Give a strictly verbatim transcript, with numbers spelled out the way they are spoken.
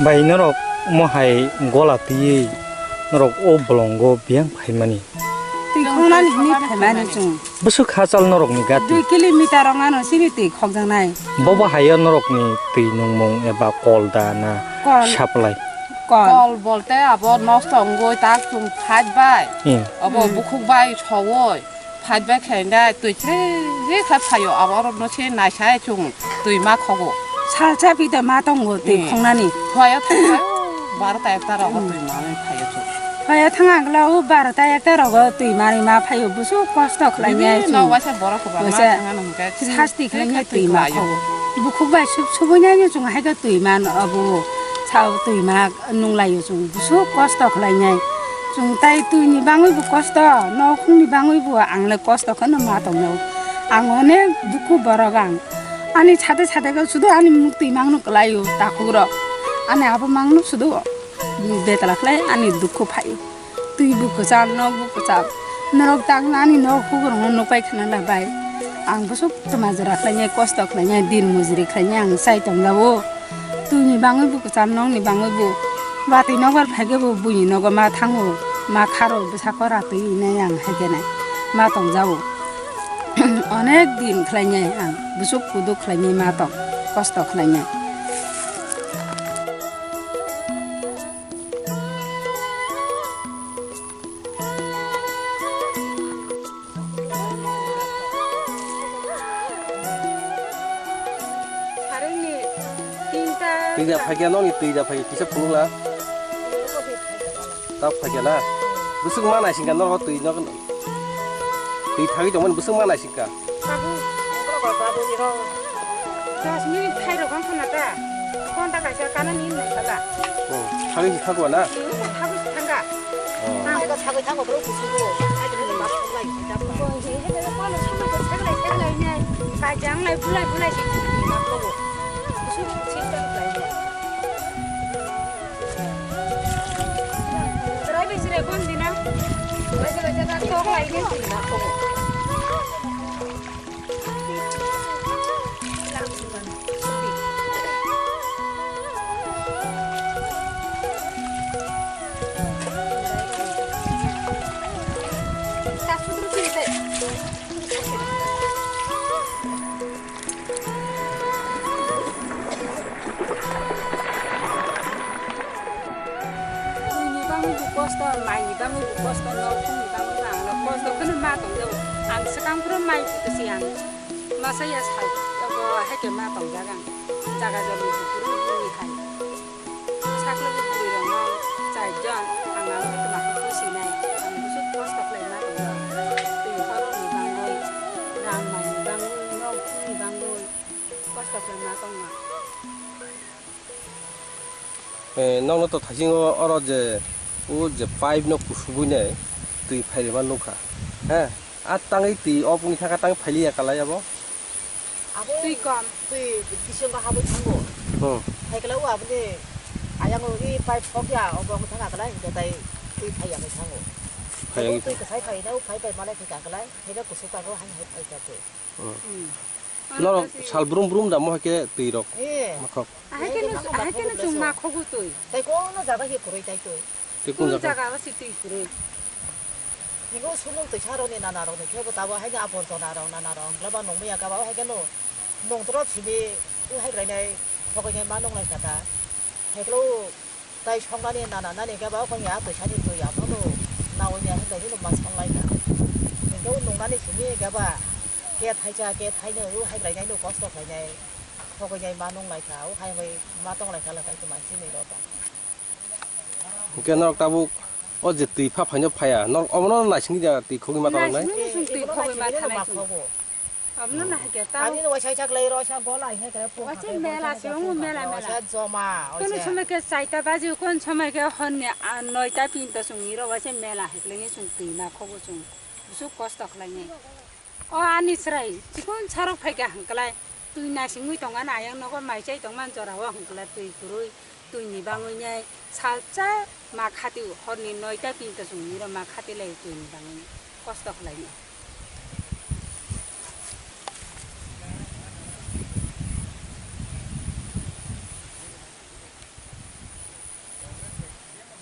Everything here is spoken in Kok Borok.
Bai norok omo hai gola twiwi norok o bolongo biyang phaimani. Twi khongnani hwnwi phaimani chwng. Bwswk hachal norokni gati. Dui kilometer wng ano chini twi khokjaknai. Bobo haio norokni twi nungmung eba kol da na Kol. Supply? Kol. Kol bolte abo nosto wngwi tak chwng pipe bai. Hmm. Abo Hmm. bukhuk bai sogwi. Pipe bai khe hwnda twi chiri khe phaio, abo oro no se naisai chwng twi ma khogo. Salsa pita ma tongo twi Hmm. khongnani. Hoya thangkha, barota ekta rogo Hmm. twi ma wng phaio chwng. Hoya thang ang kla o barota ekta rogo twi mani ma phaio, busu kosto khlai Bini ya chwng. No waisa borok kwbangma Waisa thang ano hwnkhe sasti khlai ya twi ma khlaio. Khogo. Bukhuk bai sub subui nai chwng hai khe twi ma no abo sao twi ma. Nunglaio chwng busu kosto khlainai. Chwng tai twini bangwibo kosto, nokhungni bangwibo ang le kosto kheno ma tongnao. Ang onek dukhu borok ang. Ani sade sade khe sudu ani muktwi mangno kwlaio takhukrok. Ani abo mangno sudu betla khlai ani dukhu phaio. Twibo kwcham, nokbo kwcham. Norok tang ani nok hukrokno nukpai khna da bai. Ang busu twma jora khlainai, kosto khlainai, din mujuri khlainai ang chai tongjao. Twini bangwi bo kwcham, nokni bangwi bo. Watwi nokbar phaikhe bo buini nogo ma thango, ma kharo, bwsako ratwi hinai ang haikhe nai ma tongjao. Onek din khlainai ang, bwswk kudu khlainai ma tong, kosto khlainai. Twi da phaikya nokni twi da phaikya kisa phunukla. Ta phaikya na. Bwswk ma naisingkha norok twi no. Twi phagwi tongmani bwswk ma naisingkha. Babu, dos minute thairok wngkha na ta? Ghonta kaisa kanani hinwi sala. Oh, thagwi si thangkha na? Thagwi si thangkha. Oh. Thagwi thangkha, borok kusugo. Ai, tini ma thonglai si thangkha. Kono somoi ko seglai seglai nai. Kajang lai bulai bulai si thangkha. Kusugo si thangkha. Rai besi rai kon dina. Rai besi rai kon dina. Twini bangwi bo kosto, maini bangwi bo kosto, nokhungni bangwi bo ang kosto kheno ma tongjago. Ang swkang phuru mai puto se ang masa ya sal, abo hai khe ma tongjak ang. Jaga jani bo kwrwi bini hai. Saklo bo bwrwi rok no char jon ang abo tongma khe pusi nai. Ang busu kosto khlai ma tongjak. Twi horokni bangwi, rang maini bangwi, nokhungni bangwi kosto khlai ma tongma. Eh, nokno to thaisingo oro je, o je pipe no kusugwi nai twi phairima nukha. He, a tangwi twi o bungni thangkha tangwi phailiya kalai abo. Abo twi kom. Twi bisingo habwi thango. Hmm. Hai kala o aboni ayang o ri pipe thokya, obo wng thangkha kalai, hinkhe tai twi phaiya wng thango. Phaiya wng twi kwsai phaina, o phai pai malai thangkha kalai, hinkhe kusuk pai bo hai hai phai kha twi. Hmm. Hmm. Norok sal brum brum da mo hai khe twi rok. Eh. Makhok. Ahai khe no, ahai khe no chwng ma khogo twi. Tai kono jaga hi kwrwi tai twi. Twi kung jaga? Kung jaga o si twi kwrwi. Niko sumung twi saro ni nana rok ni khe bo tabo hai ni aborjona rok nana rok hwnkhe ba nung maya kaba o hai khe no nung tro simi u hai khlai nai thogwi nai ma nung lai kha ta. Hai khe o tai song nani nana nani khe ba o kong ya twi sani twi ya phano nawi ya hwnkhe hino ma song lai kha. Hwnkhe o nung nani simi khe ba khe thaisa khe thaino o hai khlai nai no kosto khlai nai. Thogwi nai ma nung lai kha, o hai bai ma tong lai kha, lai kha, khe ma simi rw tong. Hwnkhe norok tabuk o je twi pha phaino phaiya, norok omono naisingdi da twi khogwi ma tong nai? Naisingdi chwng twi khogwi ma thanai chwng. Abono nahai khe ta. Ani no waisa chak lai rw sa go lai he kare pung. Waisa mela se, omo mela, mela. Waisa joma, kono waisa. Somoi khe chaita baji, kono somoi khe honni, ah, noita pinta chwng iro waisa mela hai khlai chwng twi ma khogo chwng. Busuk kosto khlai nai. O ani chwrai chikon sarok phaikha hwnkhlai twi naisingwi tongmani ayang nogo mai chai tongmani jorao hwnkhlai twi kwrwi twini bangwi nai salsa ma khati horni noita pinta chwng niro ma khati lai twini bangwi kosto khlainai.